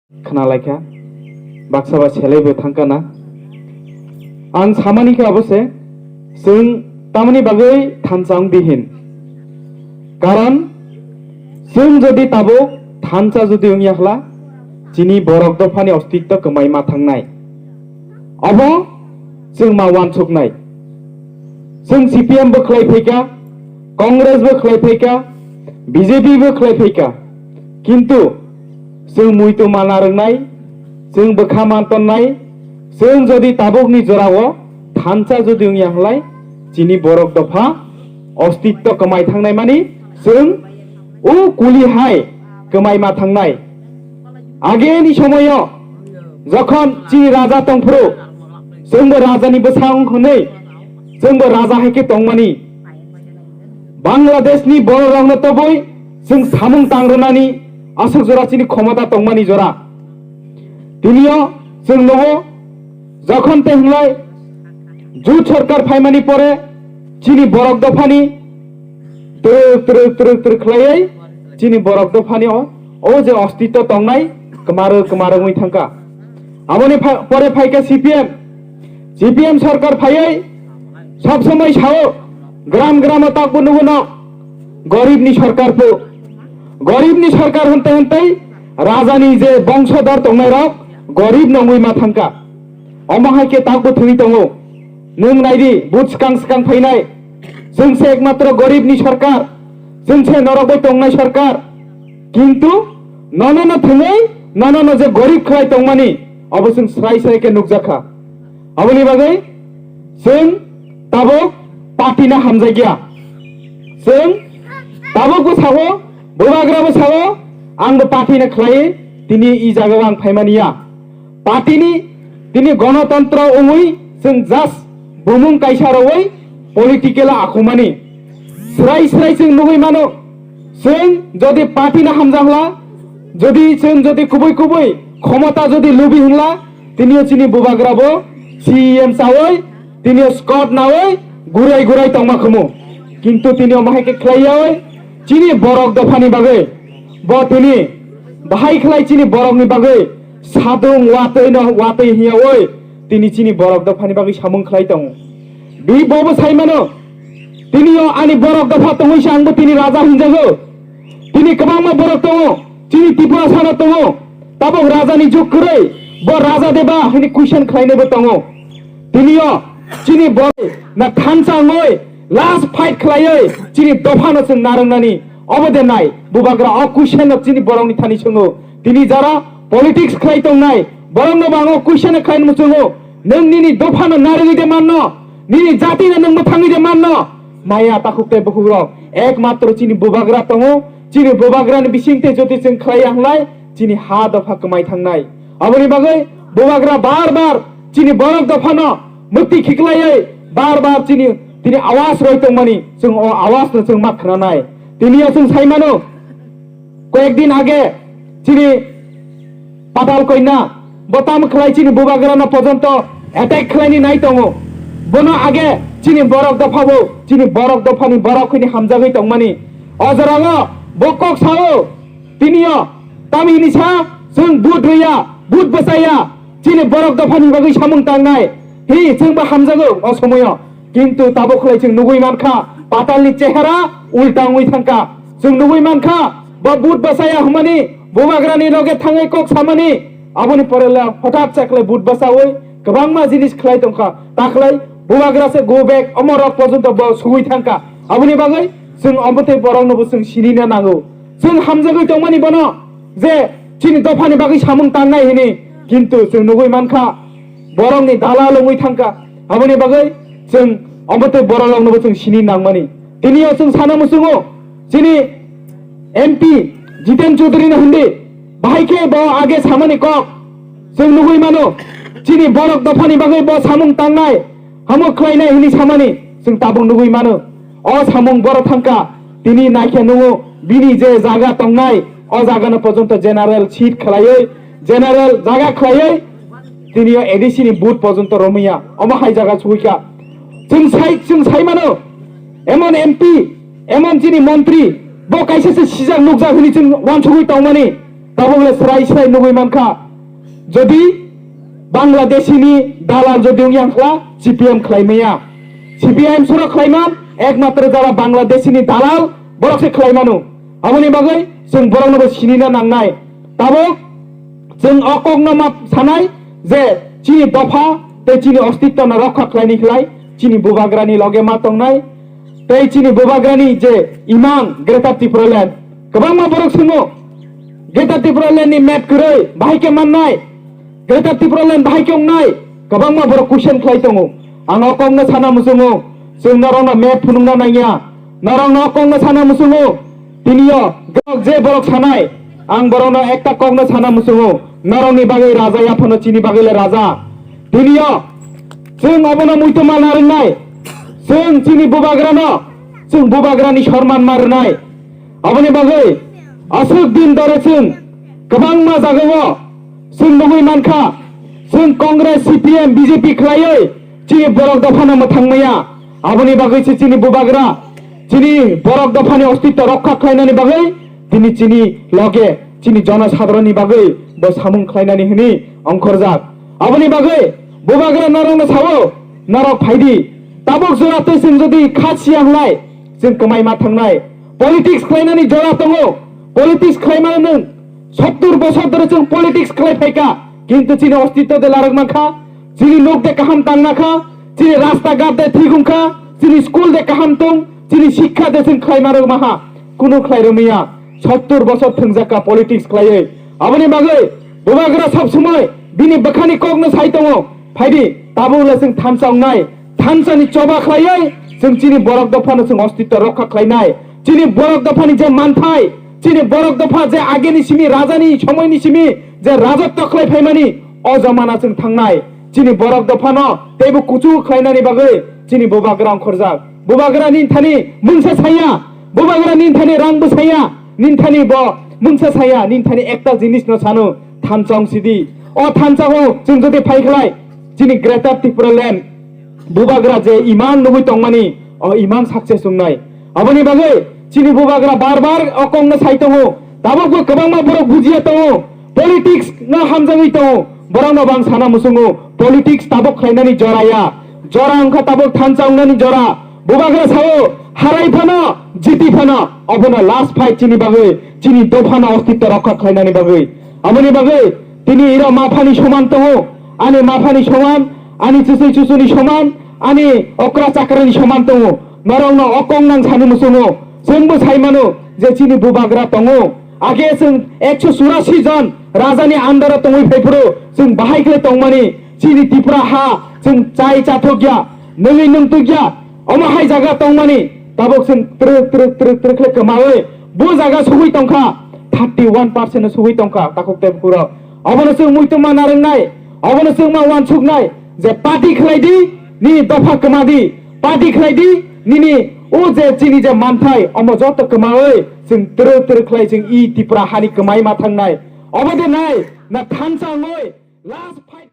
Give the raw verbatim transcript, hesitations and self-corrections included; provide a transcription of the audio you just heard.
khna laikha, baksa ba selaibo thangkana. Ang samani khe abo se, chwng tamoni bagwi thansa wng di hin. Karon chwng jodi tabuk thansa jodi wngya khla, chini borok dophani ostitto kwmai ma thangnai. Obo chwng ma uansuknai. Chwng C P M bo khlai phaikha, Congress bo khlai phaikha, B J P bo khlai phaikha. Kintu chwng muitu mana rwngnai, chwng bwkha man tonnai, chwng jodi tabukni jorao thansa jodi wngya hwnlai, chini borok dopha ostitto kwmai thangnai mani chwng o kuli hai kwmai ma thangnai. Ageni somoyo jokhon chini raja tongphuru, chwngbo rajani bwsa wng hwnwi chwngbo raja hai khe tongmani. Bangladeshni bororokno tobwi chwng samung tangrwnani aswk jora chini khomota tongmani jora. Tiniyo chwng nogo jokhon tei hwnlai jut sorkar phaimani pore chini borok dophani twrwk twrwk twrwk twrwk khlaiwi chini borok dophani o, o je ostitto tongnai kwmaro kwmaro wngwi thangkha. Aboni pha-, pore phaikha C P M. C P M sorkar phaiwi sob somoi sao, gram gramo takbo nugo no, goribni sorkar po. Goribni sorkar hwnte hwnte rajani je bongsodor tongnairok gorib nongwi ma thangkha. Omo hai khe takbo thwi tongo. Nwng naidi, but swkang swkang phainai. Chwng se ekmatro goribni sorkar, chwng se norok bai tongnai sorkar. Kintu nono no thwngwi, nono no je gorib khlai tongmani, abo chwng srai srai khe nukjakha. Aboni bagwi chwng tabuk party no hamjakya. Chwng tabuk bo sao, bubagra bo sao, ang bo party no khlai tini i jaga o ang phaimani ya. Party ni tini gonotontro wngwi chwng just bumung kaisa rwwi political o akhumani. Srai srai chwng nugwi mano, chwng jodi party no hamjakla, jodi chwng jodi kubui kubui khomota jodi lubi hwnla, tiniyo chini bubagra bo C E M chawi, tiniyo Scott nawi gurai gurai tongma khumu. Kintu tiniyo mahai khe khlai yawi chini borok dophani bagwi bo tini bahai khlai chini borokni bagwi sadung watwi no watwi hiyawi tini chini borok dophani bagwi samung khlai tongo. Bi bobo sai mano, tiniyo ani borok dopha tongwi se angbo tini raja hinjago. Tini kwbangma borok tongo, chini Tripura sano tongo, tabuk rajani juk kwrwi, bo raja deba hini question khlainaibo tongo. Tiniyo chini borok na thansa wngwi last fight khlaiwi chini dophano chwng narwknani obo de nai, bubagra o question no chini borokni thani swngo. Tini jara politics khlai tongnai borokno bo ang o question khlai muchungo, nwng nini dophano narwgwi de manno, nini jatino nwng mwthangwi de manno, maya takhuk tei bukhukrok ekmatro chini bubagra tongo, chini bubagrani bisingtwi jodi chwng khlai ya hwnlai chini ha dopha kwmai thangnai. Aboni bagwi bubagra bar bar chini borok dophano mukti khiklaiwi bar bar chini tini awas roi tongmani chwng o awas no chwng ma khnanai. Tini o chwng sai mano, koyek din age chini Patal Koina bo tamo khlai chini bubagra no pojonto attack khlaini nai tongo. Bono age chini borok dopha bo chini borok dophani borok khini hamjagwi tongmani. O jorao bo kok sao. Tiniyo tamo hini sa chwng but rwya, but bwchaya, chini borok dophani bagwi samung tangnai hi chwngbo hamjago o somoyo. Kintu tabuk khlai chwng nugwi mankha patalni chehara ulta wngwi thangkha. Chwng nugwi mankha bo but bwchaya hwnmani, bubagrani loge thangwi kok samani, aboni pore le hothat chaklai but bwchawi kwbangma jinis khlai tongkha. Takhlai bubagra se go back omo rok porjonto bo sugwi thangkha. Aboni bagwi chwng omo tei borokno bo chwng sinina nango. Chwng hamjagwi tongmani bono je chini dophani bagwi samung tangnai hini, kintu chwng nugwi mankha borokni dalal wngwi thangkha. Aboni bagwi chwng omo tei borok roknobo chwng sini nangmani. Tini o chwng sana muchungo chini M P Jiten Chaudhary no hindi, bahai khe bo age samani kok chwng nugwi mano, chini borok dophani bagwi bo samung tangnai, hamuk khlainai hini samani chwng tabuk nugwi mano. O samung boro thangkha, tini naikhe nungo bini je jaga tongnai, o jaga no porjonto general seat khlaiwi, general jaga khlaiwi, tini o A D C ni booth porjonto romwiya, omo hai jaga chugwikha. Chwng sai, chwng sai mano, emon M P, emon chini montri, bo kaisa se sijak nukjak hwnwi chwng uansugwi tongmani. Tabuk le srai srai nugwi mankha. Jodi Bangladeshi ni dalal jodi wngya wngkha, C P M khlai maya. C P M soro khlaiman, ekmatro jara Bangladeshi ni dalal, borok se khlai mano. Aboni bagwi chwng borokno bo sinina nangnai. Tabuk chwng o kokno ma sanai je chini dopha tei chini ostitto no rokha khlaini khlai chini bubagrani loge ma tongnai. Tei chini bubagrani je imang Greater Tipraland, kwbangma borok swngo, Greater Tipraland ni map kwrwi bahai khe mannai, Greater Tipraland bahai khe wngnai, kwbangma borok question khlai tongo. Ang o kokno sana muchungo, chwng norokno map phunukna nangya, norokno o kokno sana muchungo. Tiniyo, borok je borok sanai, ang borokno ekta kokno sana muchungo, norokni bagwi raja yaphano chini bagwi le raja. Tiniyo, chwng obono muitu ma narwknai, chwng chini bubagrano, chwng bubagrani sorman ma rwnai. Aboni bagwi aswk din dore chwng kwbangma jagao chwng nugwi mankha, chwng Congress, C P M, B J P khlaiwi chini borok dophano mwthang maya. Aboni bagwi se chini bubagra, chini borok dophani ostitto rokha khlainani bagwi tini chini loge chini jonosadharonni bagwi bo samung khlainani hwnwi ongkhorjak. Aboni bagwi bubagra norokno sao, norok phaidi. Tabuk jora tei chwng jodi kha siya wnglai, chwng kwmai ma thangnai. Politics khlainani jora tongo. Politics khlaimano nwng sottur bosor dhore chwng politics khlai phaikha, kintu chini ostitto de larwk mankha, chini nok de kaham tangna kha, chini rasta ghat de thik wngkha, chini school de kaham tong, chini sikha de chwng khlai ma rwk maha, kunu khlai rwmaya, sottur bosor thwngjakha politics khlaiwi. Aboni bagwi bubagra sob somoi bini bwkhani kokno sai tongo, phaidi tabuk le chwng thansa wngnai, thansani choba khlaiwi chwng chini borok dophano chwng ostitto rokha khlainai. Chini borok dophani je manthai, chini borok dopha je ageni simi rajani somoini simi je rajotto khlai phaimani, o jamana chwng thangnai. Chini borok dophano teibo kuchu khlainani bagwi chini bubagra ongkhorjak. Bubagra nini thani mungsa saya, bubagra nini thani rang bwsaya, nini thani bo mungsa saya, nini thani ekta jinisno sano, thansa wng sidi. O thansa o chwng jodi phai khlai, chini Greater Tipraland bubagra je imang nugwi tongmani, o imang success wngnai. Aboni bagwi chini bubagra bar bar o kokno sai tongo, tabukbo kwbangma borok bujiya tongo, politics no hamjagwi tongo, borokno bo ang sana muchungo, politics tabuk khlainani jora ya, jora wngkha tabuk thansa wngnani jora. Bubagra sao, harai phano, jiti phano, obono last fight chini bagwi, chini dophano ostitto rokha khlainani bagwi. Aboni bagwi tini iro maphani soman tongo, ani maphani soman, ani chusui chusuni soman, ani okra chakrani soman tongo. Norokno o kok nang sani muchungo, chwngbo sai mano je chini bubagra tongo. Age chwng ekso churasi jon rajani under o tongwi phaiphuru chwng bahai khe tongmani, chini Tipra ha chwng chai chathokya, nungwi nungtukya, omo hai jaga tongmani, tabuk chwng twrwk twrwk twrwk twrwk khe kwmawi bo jaga sugwi tongkha, thirty one percent no sugwi tongkha takhuk tei bukurok. Obono chwng muitu ma narwknai, obono chwng ma uansuknai je party khlai di, nini dopha kwma di, party khlai di, nini o je chini je manthai omo joto kwmawi chwng twrwk twrwk khlai chwng i Tipra hani kwmai ma thangnai. Obo de nai na thansa wngwi last fight.